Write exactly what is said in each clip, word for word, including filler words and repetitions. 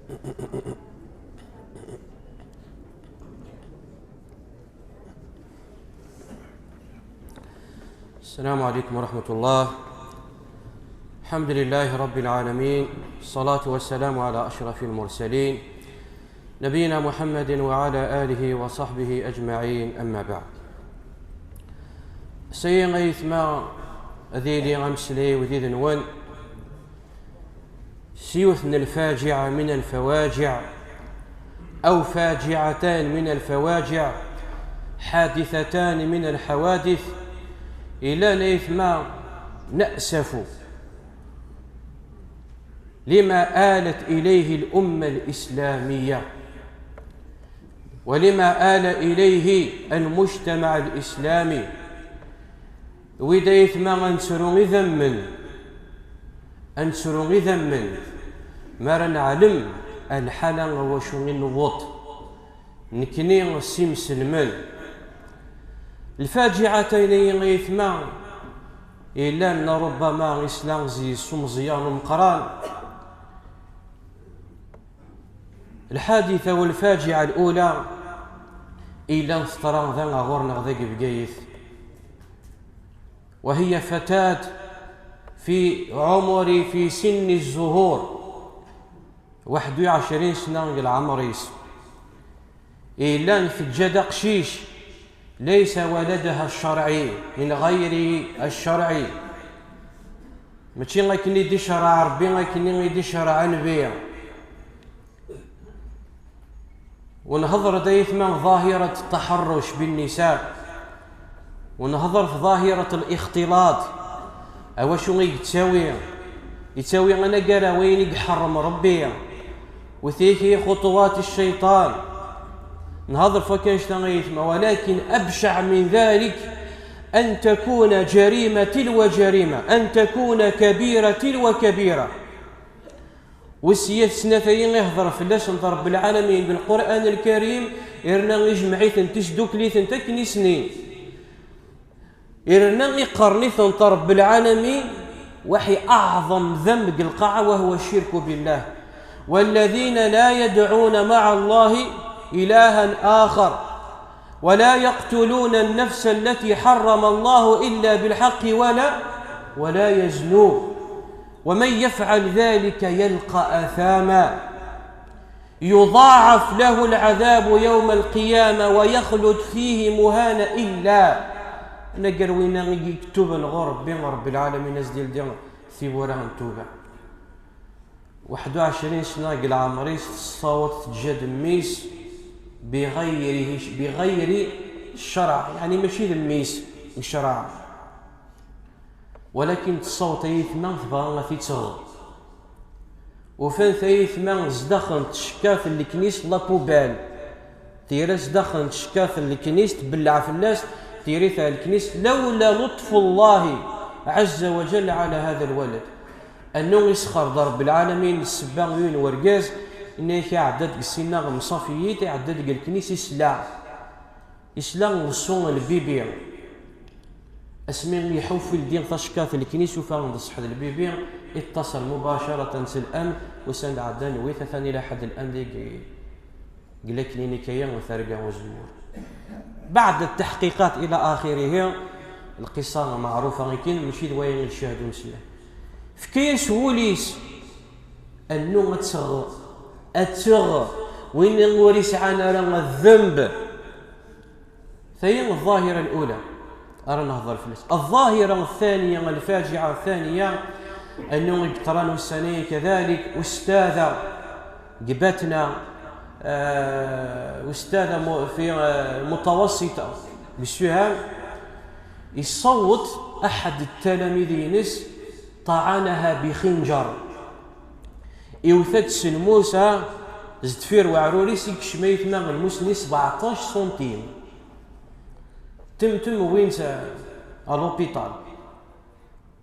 السلام عليكم ورحمة الله. الحمد لله رب العالمين، الصلاة والسلام على أشرف المرسلين، نبينا محمد وعلى آله وصحبه أجمعين، أما بعد. Syin ay tma ad yili ameslay-iw d yid-nwen s yiwet n lfaǧiɛa min lfawaǧiɛ, aw faǧiɛatan min lfawaǧiɛ, ḥaditatan min lḥawadit, ilan ay tma na'safu lima alat ilayhi lumma lislamiyya, wa lima ala ilayhi almujtamaɛ lislami. Wid ay tma ad nettru idammen, ad nettru idammen, mi ara neɛlem lḥala ɣer wacu i newweḍ, nekni s imselmen. Lfaǧiɛat-agi ay tma yellan, rubbama isla zi s umeẓyan umeqqran. Lḥaditha u lfaǧiɛa lula yellan teḍra da ɣur-neɣ dagi Bgayet. وهي فتاة في عمر، في سن الزهور، واحد وعشرين سنة deg leɛmer-is. Yellan teǧǧa-d aqcic, ليس ولدها الشرعي، من غير الشرعي. Mačči akken i d-icerreɛ Rebbi, akken i d-icerreɛ Nnbi. Ur nhedder-d ay tma ظاهرة التحرش بالنساء, ur nhedder ɣef ظاهرة الاختلاط. A wacu i yettawi? Yettawi anagar wayen i iḥerrem Rebbi, وتلك خطوات الشيطان. Nhedder ɣef wakka annect-a ay tma, ولكن أبشع من ذلك أن تكون جريمة تلو جريمة، أن تكون كبيرة تلو كبيرة. Wis yat snat-ayi ihder fell-asent Rebbi lɛalamin deg Lqur'an Lkarim, irna ijmeɛ-itent, isdukkel-itent akken i snin. Irna iqarn-itent Rebbi lɛalamin, waḥi aɛḍem ذنب deg lqaɛa, وهو الشرك بالله. والذين لا يدعون مع الله إلها آخر ولا يقتلون النفس التي حرم الله إلا بالحق ولا، ولا يزنون. ومن يفعل ذلك يلق أثاما يضاعف له العذاب يوم القيامة ويخلد فيه مهانا إلا. Anagar winna i yektuben ɣur Rebbi, Rebbi lɛalamin a s-d-ildi tiwura n tuba. Waḥed u ɛecrin sna deg leɛmer-is tessaweḍ teǧǧa-d mmi-s biɣayri, biɣayri ccerɛ, yeɛni mačči d mmi-s n ccreɛ. Walakin tessaweḍ ayetma tebɣa ad t-id-tɣeḍ. Ufan-t ayetma zdaxel n tcekkat n leknis, la poubelle. Tira zdaxel n tcekkat n leknis, tbelleɛ fell-as, tiri-t ar leknis, لولا لطف الله عز وجل على هذا الولد. Annu isxer-d Rebbi lɛalamin d ssebba i yiwen wergaz, inna-yak iɛedda-d deg ssinna mṣafiyin, iɛedda-d deg leknis isla. Isla uṣṣu n lbibi. Asmi iḥuf ildi tacekkat n leknis, ufa d ṣṣeḥ d lbibi, ittaṣal mubacaratan s l'amn, usan-d ɛeddan wit atan ila ḥedd l'amn deg, deg la klinika-ya n targa uzemmur. Baɛd taḥqiqat ila axirihi, lqissa meɛrufa akken, mačči d wayen i d ccahd umeslay. Fka-yas wul-is, annu ad tɣeḍ, ad tɣeḍ, win ur isɛan ara ddemb. Tayi الظاهرة الأولى ara nehḍer fell-as. الظاهرة الثانية, الفاجعة الثانية, أنه اقترن السنة كذلك أستاذة قبتنا, آه، أستاذة م-, في, آه, متوسطة بالسهام, يصوت أحد التلاميذ ينس طعنها بخنجر. Iwet-d s lmus-a, zedfir weɛrur-is, ikcem ayetma lmus-nni sebɛeṭṭac sentim. Temtem, wwin-tt à l'hôpital.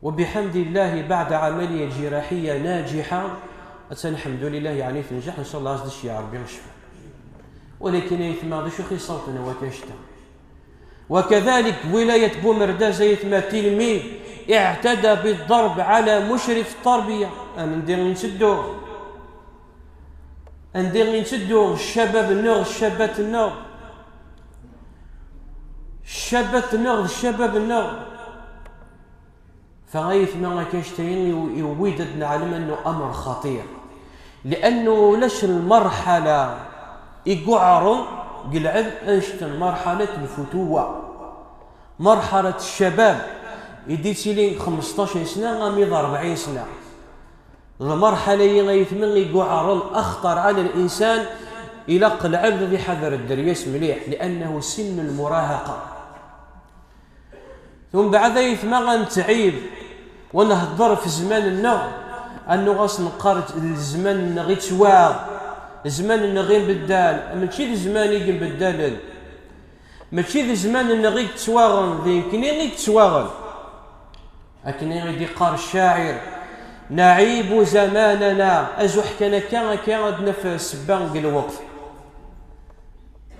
وبحمد الله بعد عملية جراحية ناجحة, attan, lḥemdulillah, yeɛni tenjeḥ, ncallah ad s-d-iceyyeɛ Rebbi ccfa. Walakin ayetma, d acu i ɣ-iṣawten wakka cta? وكذلك ولاية بومرداس, ayetma, tilmid اعتدى بالضرب على مشرف التربية. Amendi i nteddu. Anda i netteddu, ccabab-nneɣ, ccabat-nneɣ, ccabat-nneɣ d ccabab-nneɣ. Fa ayetma akka, annect-ayi iw-, iwwi-d ad neɛlem annu amr xaṭir. Liannu ulac lmarḥala i yuɛren deg lɛebd annect n marḥalat lfutuwa. Marḥalat ccabab i d-ittilin xmesṭac sna armi d rebɛin sna. D lmarḥala-yi ayetma i yuɛren axṭar ɛla linsan. Ilaq lɛebd ad iḥader dderya-s mliḥ, liannahu sin lmurahaqa. Mbeɛd ayetma ad nettɛib, wa nhedder f zzman-nneɣ, annu ɣas neqqar d zzman-nneɣ i ttwaɣ, zzman-nneɣ i nbeddal, mačči d zzman i yenbeddalen, mačči d zzman-nneɣ i yettwaɣen, d nekkni i yettwaɣen. Akken i d-iqqar ccacir: "نعيب زماننا", azuḥ kan akka, akka ad naf ssebba deg lweqt.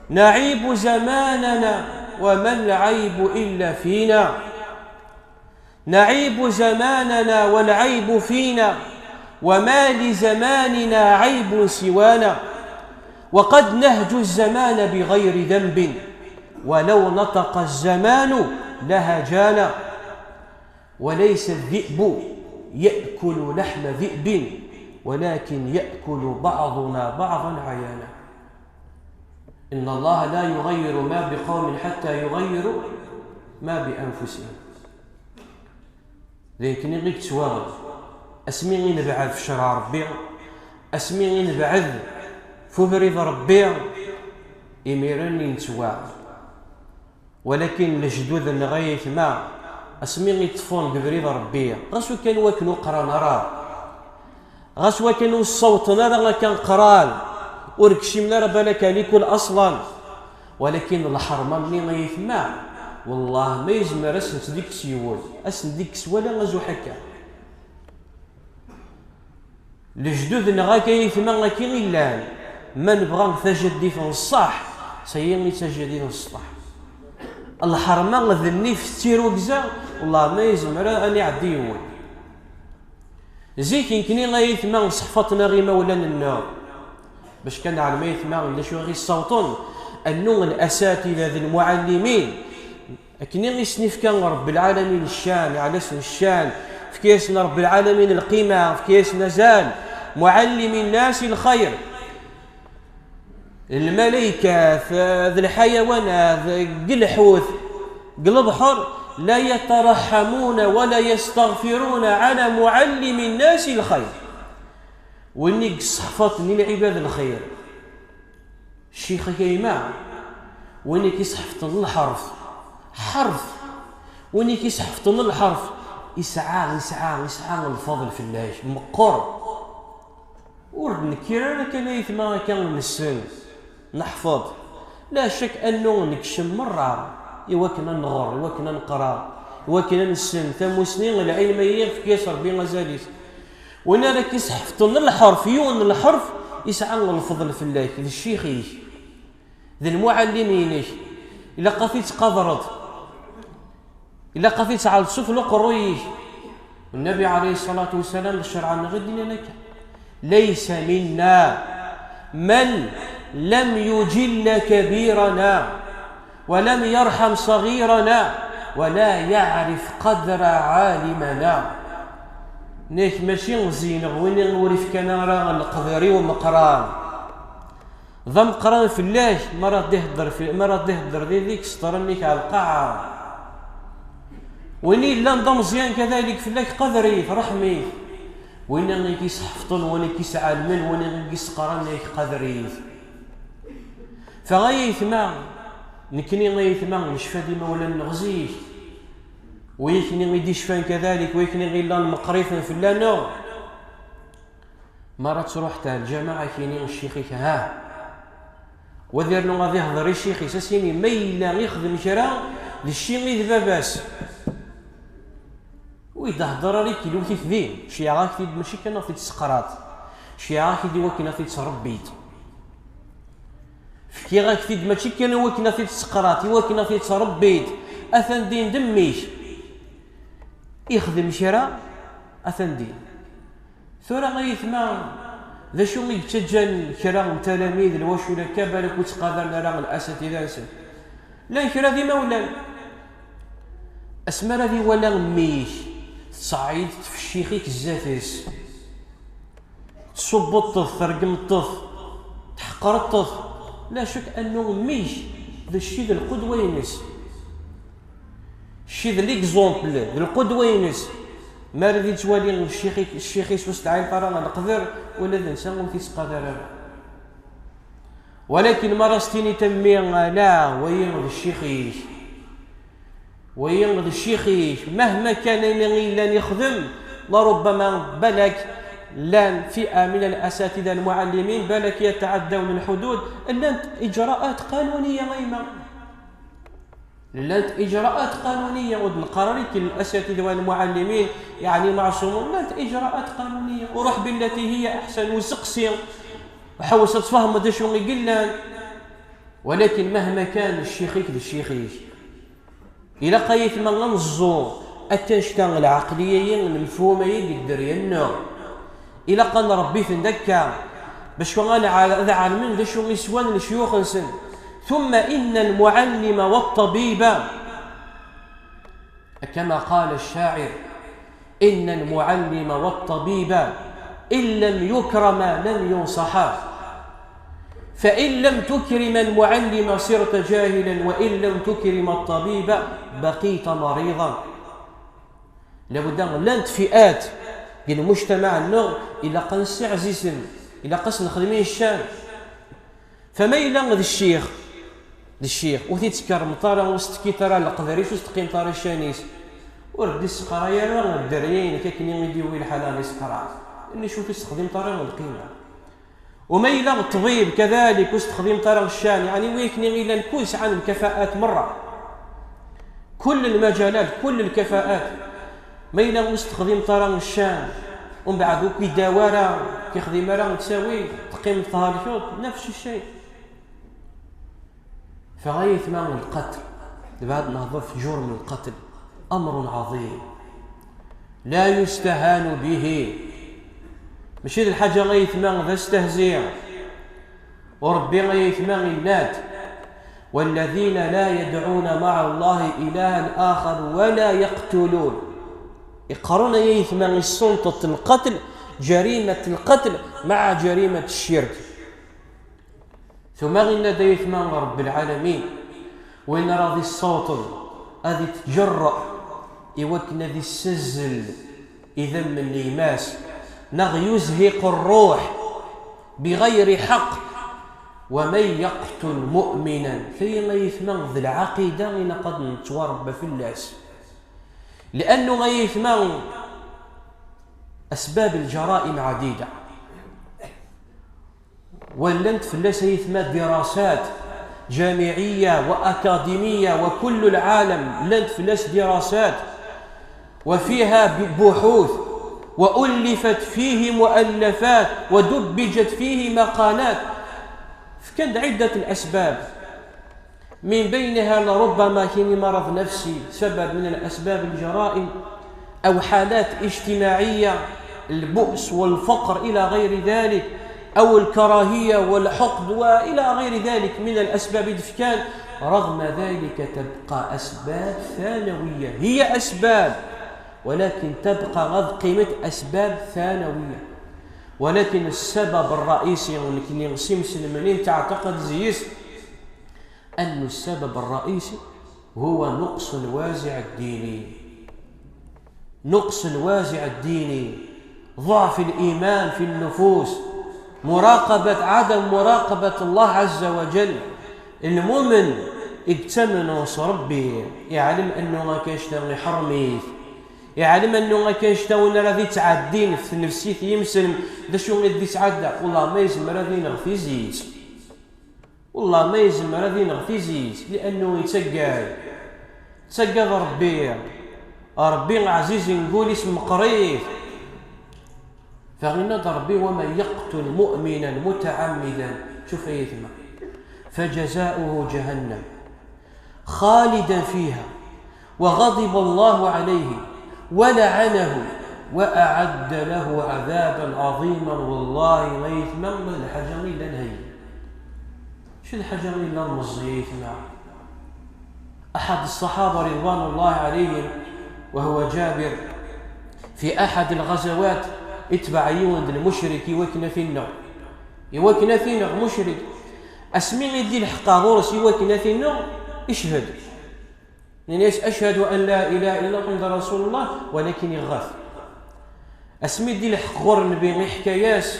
"نعيب زماننا وما العيب إلا فينا. نعيب زماننا والعيب فينا، وما لزماننا عيب سوانا. وقد نهجو الزمان بغير ذنب، ولو نطق الزمان لهجانا. وليس الذئب يأكل لحم ذئب، ولكن يأكل بعضنا بعضا عيانا. إن الله لا يغير ما بقوم حتى يغيروا ما بأنفسهم." D nekkni i yettwaɣen. Asmi i nebɛed f ccreɛ Rebbi, asmi i nebɛed f ubrid Rebbi, imiren i nettwaɣ. Walakin lejdud-nneɣ ay ayetma, asmi i ṭṭfen deg ubrid Rebbi, ɣas ur kan wakken ur qran ara, ɣas wakken ur ssawṭen ara akken qran, ur kcimen ara balak alikul aṣlan, walakin lḥerma-nni ay ayetma, wellah ma yezmer ad sen-tt-id-ikkes yiwen, ad sen-id-ikkes wala azuḥ akka. Lejdud-nneɣ akka ayetma akka i llan. Ma nebɣa tajaddit n ṣṣeḥ, sayi i d tajaddit n ṣṣeḥ. Lḥerma d nnif d tirugza, wellah ma yezmer ad n-iɛeddi yiwen. Zik nekkni ay ayetma seḥfaḍen-aɣ imawlan-nneɣ, bac kan neɛlem ayetma d acu i ɣ-issawṭen, annu n asatida d lmuɛallimin. Akken i sen-ifka Rebbi lɛalamin ccan, ɛla-sen ccan, fka-yasen Rebbi lɛalamin lqima, fka-yasen azal, muɛallimi nnas i lxayr. Lmalaykat, d lḥayawanat, deg lḥut, deg lebḥer, la yataraḥamuna wa la yastaɣfiruna ɛala muɛallimi nnas i lxayr. Win i yesseḥfaḍen i lɛibad lxir. Ccix-ik a yemma, win i k-isḥefḍen lḥerf, ḥerf, win i k-isḥefḍen lḥerf, isɛa, isɛa, isɛa lfeḍl fell-ak, meqqer. Ur d-nekkir ara kan ayetma akka nessen, neḥfeḍ. La cak annu nekcem merra, i wakken ad nɣer, i wakken ad neqra, i wakken ad nessen tamusni, lɛilm-ayi, yefka-yas Rebbi azal-is. Win ara k-isḥefḍen lḥerf, yiwen n lḥerf, isɛa lfeḍl fell-ak, d ccix-ik, d lmuɛallim-inek, ilaq ad t-ittqadreḍ, ilaq ad t-ittɛelseḍ f uqerruy-ik. Nnabi ɛalayhi ṣṣalatu wassalam, d ccerɛ-nneɣ i d-yennan akka: "ليس منا من لم يجل كبيرنا ولم يرحم صغيرنا ولا يعرف قدر عالمنا." Nek mačči zik win ur ifkan ara leqder i umeqqran. D ameqqran fell-ak, mi ara d-ihedder fi-, mi ara d-ihedder did-k, sṭer-nnek ar lqaɛa. Win yellan d ameẓyan kadalik fell-ak, qader-it, ṛeḥm-it. Win i k-isḥefḍen, win i k-isɛelmen, win i k-isqran, nek qader-it. Fa ay ayetma, nekkni ay ayetma, necfa-d imawlan-nneɣ zik. Wikni i d-icfan kadalik, wikni i llan meqqriten fell-aneɣ. Mi ara truḥeḍ ar lǧameɛ, ad k-yini ccix-ik, ha. Wa ad yernu ad ihder i ccix-is, ad s-yini ma yella ixdem kra, d cci i d baba-s. Ur yi-d-hedder ara, ikk iwet-it din. Ceyɛeɣ-ak-t-id mačči kan ad t-id-tesseqraḍ. Ceyɛeɣ-ak-t-id i wakken ad t-id-tṛebbiḍ. Fkiɣ-ak-t-id mačči kan i wakken ad t-id-tesseqraḍ, i wakken ad t-id-tṛebbiḍ. Atan din d mmi-k. Ixdem kra, atan din. Tura ay ayetma, D acu i yettaǧǧan kra n talamid lwacul akka balak ur ttqadaren ara lasatida-nsen? Llan kra d imawlan. Asmi ara d-iwala mmi-k, tettṣeɛɛideḍ-t f ccix-ik zdat-s, tsubbeḍ-t, tregmeḍ-t, tḥeqreḍ-t, la cek annu mmi-k d cci d lqudwa-ines. Cci d l'exemple, d lqudwa-ines. Mi ara d-ittwali ccix-ik, ccix-is ur s-tesɛiḍ ara leqder, ula d netta ur t-ittqadar ara. Walakin mi ara s-tiniḍ a mmi, ala, wayi d ccix-ik. Wayi d ccix-ik. Mahma kan ayen i yellan ixdem, لربما balak llan فئة من الأساتذة المعلمين balak يتعدون الحدود, llant إجراءات قانونية a yemma. Llant إجراءات قانونية, ur d-neqqar ara akken الأساتذة والمعلمين يعني معصومون, llant إجراءات قانونية. وروح بالتي هي أحسن وسقسي وحوس ad tfehmeḍ d acu i yellan. Walakin mahma kan, ccix-ik d ccix-ik. Ilaq a yetma ad neẓẓu akka annect-a lɛeqliya-yi, lemfum-ayi deg dderya-nneɣ. Ilaq ad nṛebbi-ten d akka, bac ad nɛal-, ad ɛelmen d acu i swan lecyux-nsen. ثم إن المعلم والطبيب، كما قال الشاعر، إن المعلم والطبيب إن لم يكرما لم ينصحا، فإن لم تكرم المعلم صرت جاهلا، وإن لم تكرم الطبيب بقيت مريضا. Labudda llant fi'at deg lmujtamaɛ-nneɣ ilaq ad nessiɛzizen, ilaq ad s-nexdem i ccan. Fa ma yella d ccix, d ccix, ur t-id-tkerrmeḍ ara, ur s-tekkiḍ ara leqder-is, ur s-teqqimeḍ ara ccan-is, ur d-isseqray ara dderya-inek akken i d-yuwi lḥal ad isseqra, nnic ur t-id-tessexdimeḍ ara lqima. U ma yella d ṭṭbib, kadalik, ur s-texdimeḍ ara ccan, yeɛni wi akken i llan kull sɛan lkafa'at merra. Kull lmajalat, kull lkafa'at. Ma yella ur s-texdimeḍ ara ccan, umbeɛd ur k-idawa ara, ur k-ixdim ara ttawil, teqqimeḍ thelkeḍ, nefs ccan. Fa a yetma lqatl, lebɛed nehḍer f ǧurm lqatl, أمر عظيم لا يستهان به. Mačči d lḥaǧa a yetma d astehzi. U Ṛebbi a yetma yenna-d: والذين لا يدعون مع الله إلها آخر ولا يقتلون. Iqarun a yetma issenṭeṭ lqatl, جريمة القتل مع جريمة الشرك. Tumma yenna-d a yetma Ṛebbi lɛalamin, win ara d-issawṭen ad ittǧerreɛ i wakken ad issazzel idammen n gma-s, neɣ يزهق الروح بغير حق، ومن يقتل مؤمنا. Tayi a yetma d lɛaqida ilaq ad nettwaṛebba fell-as. لأنه a yetma أسباب الجرائم عديدة. Wa llant fell-as a yetma دراسات جامعية وأكاديمية وكل العالم llant fell-as دراسات وفيها بحوث وألفت فيه مؤلفات ودبجت فيه مقالات. Fkan-d عدة الأسباب. من بينها لربما كاين مرض نفسي سبب من الأسباب الجرائم، أو حالات اجتماعية، البؤس والفقر إلى غير ذلك، أو الكراهية والحقد وإلى غير ذلك من الأسباب الفكان، رغم ذلك تبقى أسباب ثانوية، هي أسباب ولكن تبقى غير قيمة أسباب ثانوية. ولكن السبب الرئيسي ونكني سمسن منين تعتقد زيس أن السبب الرئيسي هو نقص الوازع الديني. نقص الوازع الديني، ضعف الإيمان في النفوس، مراقبة، عدم مراقبة الله عز وجل. المؤمن يتمن ربي، يعلم أنه ما كانش يحرميه، يعلم أنه ما كانش تاون راه يتعدين في نفسية يمسلم، ده شو غير يتعدى، والله ما يزم راه ينغ في زيت. Wellah ma yezmer ad ineɣ tizit, li'annu yettaggad. Yettaggad Ṛebbi. Ṛebbi ɛziz n wul-is meqqrit. Fa yenna-d Ṛebbi: ومن يقتل مؤمنا متعمدا، شوف a yetma, فجزاؤه جهنم خالدا فيها وغضب الله عليه ولعنه وأعد له عذابا عظيما. Wallahi, ay aytma, ma d lḥaǧa i llan hayyi. Acu d lḥaǧa i llan meẓẓi, ay aytma? أحد الصحابة رضوان الله عليهم وهو جابر في أحد الغزوات اتبع yiwen d lmucrik i wakken ad t-ineɣ. I wakken ad t-ineɣ mucrik. Asmi i d-ilḥeq ɣur-s i wakken ad t-ineɣ, iched. Yenna-yas: أشهد أن لا إله إلا الله محمد رسول الله, walakin iɣef. Asmi d-ilḥeq ɣur Nnbi, iḥka-yas,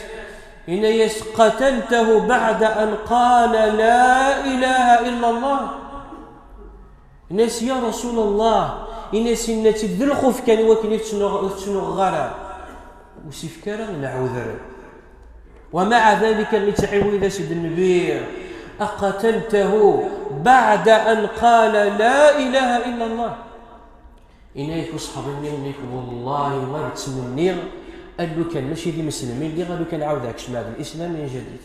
yenna-yas: قتلته بعد أن قال لا إله إلا الله. Yenna-yas: يا رسول الله, yenna-yas, yenna-tt-id d lxuf kan i wakken ur tt-nuɣ-, ur tt-nuɣeɣ ara. Ur s-ifk ara lɛuder. ومع ذلك, ittɛiwid-as-d Nnbi: أقتلته بعد أن قال لا إله إلا الله؟ Yenna-yak uṣḥabi-nni, yenna-yak: Wallahi, ma d ttmenniɣ, a lukan mačči d imeslem i lliɣ, a lukan ɛawdeɣ kecmeɣ d lislam min jadid.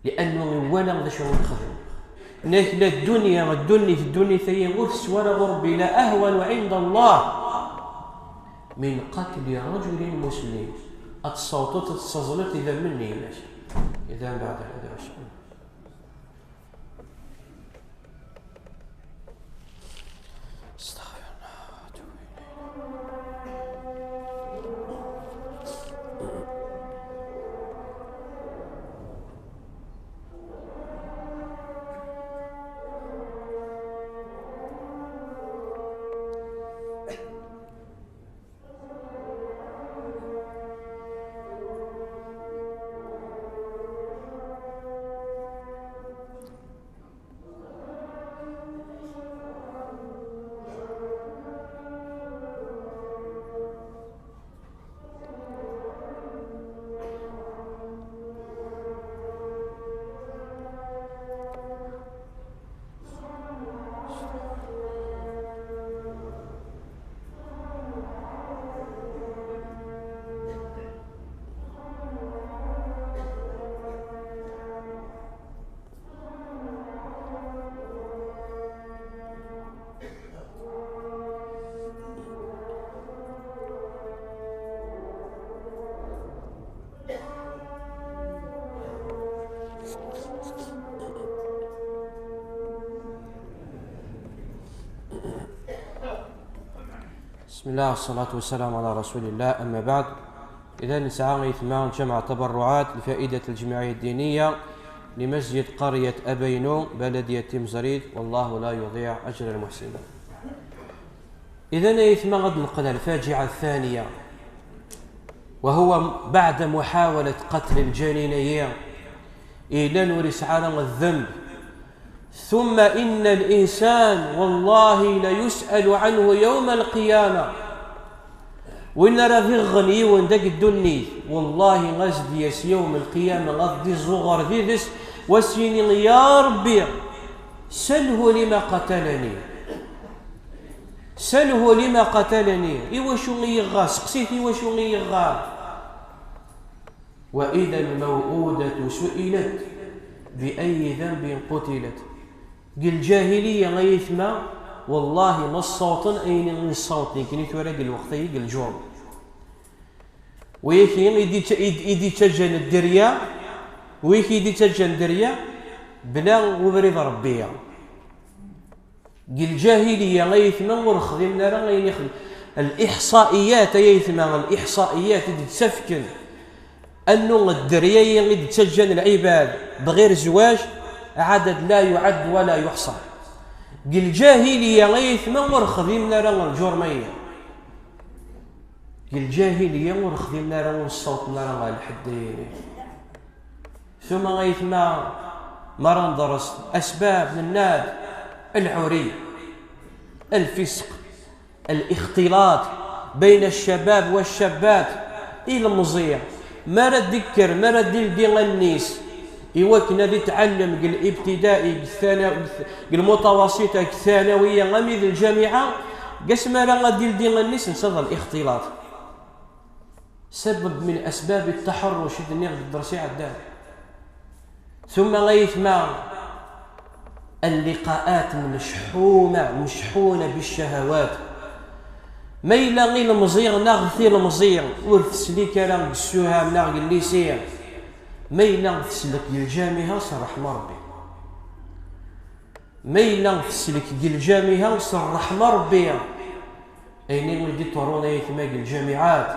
Liannu iwala d acu i nexdem. Yenna-yak: La ddunya, ddunit, ddunit-agi ur teswa ara ɣur Rebbi, la أهون عند الله من قتل رجل مسلم. Ad tessawḍeḍ ad tessaẓleḍ idammen n gma-k. Idammen بعد الأذى. أستغفر الله وأتوب إليه. بسم الله والصلاة والسلام على رسول الله، أما بعد. إذا نسعى يتمعن جمع تبرعات لفائدة الجمعية الدينية لمسجد قرية أبينو بلدية تيمزريد، والله لا يضيع أجر المحسنين. إذا يتمعن نقل الفاجعة الثانية، وهو بعد محاولة قتل الجنينية إلى نور سعادة الذنب. ثم إن الإنسان والله ليسأل عنه يوم القيامة. Win ara d-iɣen yiwen deg ddunit, wallahi, ad s-d-yas yawm lqiyama, ad d-iẓuɣer did-s, wa s-yini: Ya Rebbi, سله لم قتلني. سله لم قتلني. Iwacu i yi-iɣɣa? Seqsi-t iwacu i yi-iɣɣa. وإذا الموءودة سئلت بأي ذنب قتلت. Deg lǧahiliya, ay aytma, wallahi, ma ssawṭen ayen i nessawṭ nekkni tura deg lweqt-agi deg lǧur. Wayaki i d-itta-, i d-, i d-ittaǧǧan dderya, wayaki i d-ittaǧǧan dderya, bla ubrid Rebbi. Deg lǧahiliya, ay aytma, ur xdimen ara ayen ixdem. Al-iḥṣaiyat, ay aytma, al-iḥṣaiyat i d-ttafken annu dderya-yi i d-ttaǧǧan lɛibad bɣir zzwaǧ, ɛadad la yuɛad wa la yuḥṣa. Deg lǧahiliya, ay aytma, ur xdimen ara lǧurma-yi. Deg lǧahiliya, ur xdimen ara, ur ssawṭen ara ɣer lḥedd-agi. ثم غيثما مرة ندرس أسباب من ناد العري، الفسق، الاختلاط بين الشباب والشابات. Ilemẓi, mi ara d-ikker, mi ara d-ildi allen-is, i wakken ad itɛellem deg الابتدائي, deg الثانوي, deg المتوسطة, deg الثانوية, armi d الجامعة, ɣas mi ara ad d-ildi allen-is, netta d الاختلاط. سبب من أسباب التحرش i d-nniɣ deg dders iɛeddan. ثم غيثما اللقاءات مشحونة، مشحونة بالشهوات. Ma yella ilemẓi neɣ tilemẓi ur teslik ara deg ssuham neɣ deg llisi, ma yella teslek deg lǧamiɛa, s ṛṛeḥma Ṛebbi. Ma yella teslek deg lǧamiɛa, s ṛṛeḥma Ṛebbi. Ayen i d-iḍerrun ay aytma deg lǧamiɛat,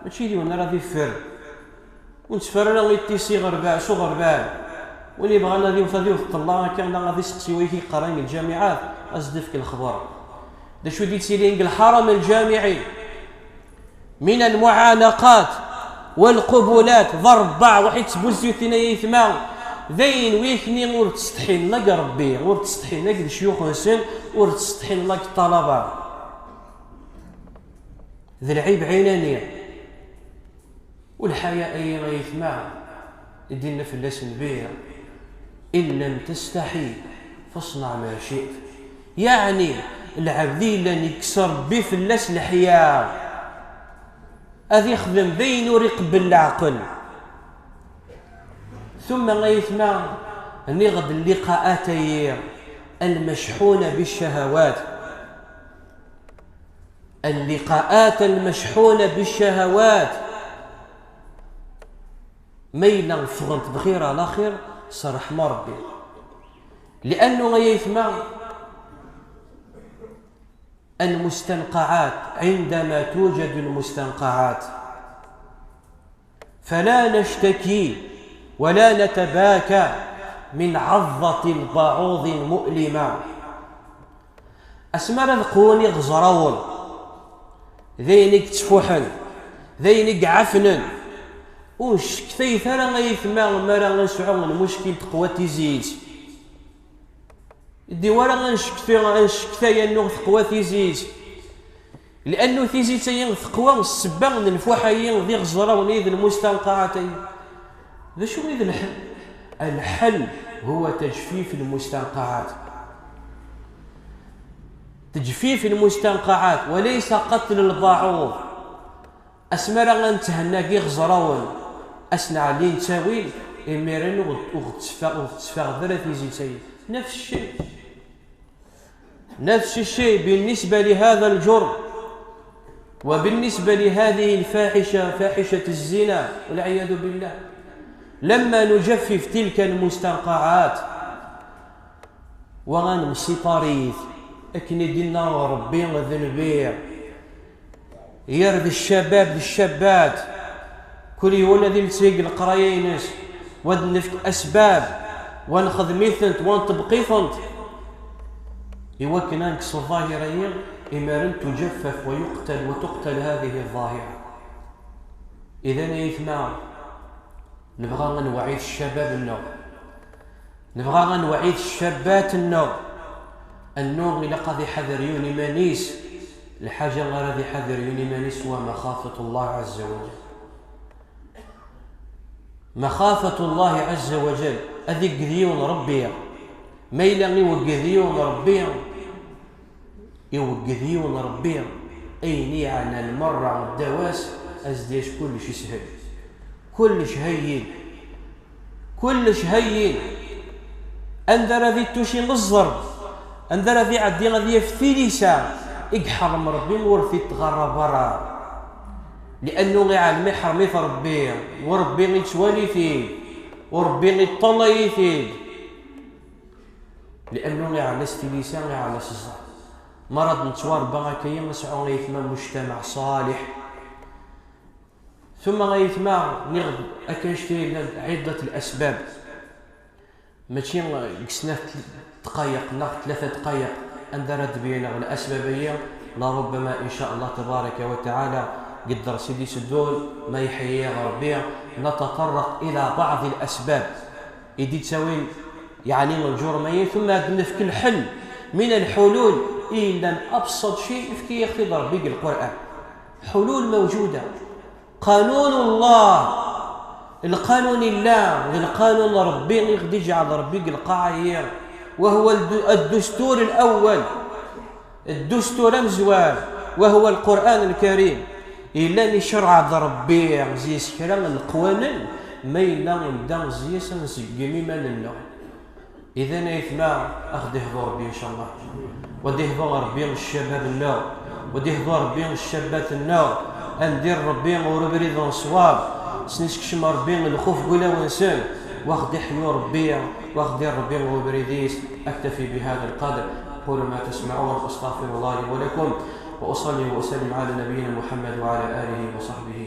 mačči d yiwen ara d-iffer. Ur netteffer ara i ṭṭisi ɣer ba-, s uɣerbal. Win yebɣan ad iwet, ad iwet ṭṭella akka, neɣ ad iseqsi wayek i yeqqaren deg lǧamiɛat, ad s-d-ifk lexber. D acu i d-yettilin deg lḥaram lǧamiɛi? من المعانقات والقبلات, d ṛebbaɛ waḥid sbuzzutin ay aytma, d ayen wi akni ur ttsetḥin la deg Ṛebbi, ur ttsetḥin la deg lecyux-nsen, ur ttsetḥin la deg ṭṭalaba. D lɛib ɛinani. Ulḥaya-ayi ay aytma, i d-inna fell-as Nnbi: إن لم تستحي فاصنع ما شئت. Yeɛni, lɛebd i yellan yekkes Ṛebbi fell-as leḥya, ad ixdem d ayen ur iqebbel leɛqel. Tumma ay aytma, nniɣ-d lliqaat-ayi المشحونة بالشهوات. اللقاءات المشحونة بالشهوات. Ma yella ffɣent bxir ɛla xir, s ṛṛeḥma Ṛebbi. لأنه ay aytma, المستنقعات، عندما توجد المستنقعات فلا نشتكي ولا نتباكى من عضة البعوض المؤلمة. Asmi ara d-qwun iɣeẓrawen, d ayen i yettfuḥen, d ayen i iɛefnen, ur ncektayet ara ay aytma mi ara nesɛu lmuckil teqwa tizit. Di wara ad ncektay, ad ncektay annuɣ teqwa tizit. لأنه tizit-ayi teqwa ssebba n lfuḥ-ayi d iɣeẓrawen-ayi d lmustanqaɛat-ayi. D acu i d lḥel? الحل هو تجفيف المستنقعات. تجفيف المستنقعات وليس قتل البعوض. Asmi ara ad nethenna deg iɣeẓrawen, ad s-nɛelli ttawil, imiren ur ɣ-, ur ɣ-tetteffeɣ, ur ɣ-tetteffeɣ ara tizit-ayi. نفس الشيء. نفس الشيء بالنسبة لهذا الجرم، وبالنسبة لهذه الفاحشة، فاحشة الزنا والعياذ بالله. لما نجفف تلك المستنقعات، wa ad nemsiparit, akken i d-inna Ṛebbi d Nnbi, yir d ccabab d ccabat, kul yiwen ad iles deg leqraya-ines, wa ad nefk asbab, wa nexdem-itent, wa nṭebbeq-itent, iwakken ad nekkes ḍḍahir-ayi, imiren tujaffaf wa yuqtal, wa tuqtal هذه الظاهرة. Idan ay aytma, nebɣa ad newɛid ccabab-nneɣ. Nebɣa ad newɛid ccabbat-nneɣ. Annu ilaq ad iḥader yiwen iman-is, lḥaǧa ara ad iḥader yiwen iman-is wa مخافة الله عز وجل. مخافة الله عز وجل, ad igged yiwen Ṛebbi. Ma yella iwegged yiwen Ṛebbi, iwegged yiwen Ṛebbi, ayen i yeɛnan merra ddaw-as, ad s-d-yac kullec ishel. Kullec hayyin. Kullec hayyin. Anda ara d ittuci ẓẓerb, anda ara d iɛeddi ad yaf tilisa i iḥrem Ṛebbi ur t-ittɣarra berra. Liannu iɛlem iḥrem-it Ṛebbi, u Ṛebbi ittwali-t-id, u Ṛebbi iṭṭalay-it-id. Liannu iɛla s tilisa, iɛla s ẓẓerb. Mi ara d-nettwaṛebba akka-yi, ad nesɛu aytma mujtamaɛ ṣaliḥ. Tumma aytma, nniɣ-d akka annect-a yellan ɛiddat lasbab. Mačči deg snat dqayeq neɣ tlata dqayeq anda ara d-beyneɣ lasbab-ayi, larubbama, in ca Allah tabaraka wa taɛala, deg dders i d-iteddun, ma yeḥya-yaɣ Ṛebbi, نتطرق إلى بعض الأسباب i d-ittawin, yeɛni, lǧurm-ayi, tumma ad d-nefk lḥel, min lḥulul i yellan abṣaṭ ciy, ifka-yaɣ-t-id Ṛebbi deg Lqur'an. حلول موجودة. قانون الله, lqanun illa, d lqanun n Ṛebbi i ɣ-d-iǧɛel Ṛebbi deg lqaɛa-yi, وهو الد-, الدستور الأول, ddustur amezwaru, وهو القرآن الكريم. Yellan icerreɛ-d Ṛebbi zi-s kra n leqwanen, ma yella nedda zi-s ad nseggem iman-nneɣ. Idan aytma, ad ɣ-d-ihdu Ṛebbi, in ca Allah. Wa d-ihdu Ṛebbi ccabab-nneɣ, Wa d-ihdu Ṛebbi ccabat-nneɣ, a ndir Ṛebbi ɣer ubrid n ṣṣwab, sen-isekcem Ṛebbi lxuf deg ulawen-nsen, wa ɣ-d-iḥyu Ṛebbi, wa ɣ-d-irr Ṛebbi ɣer ubrid-is. أكتفي بهذا القدر. أقول ما تسمعون، أستغفر الله لي ولكم، وأصلي وأسلم على نبينا محمد وعلى آله وصحبه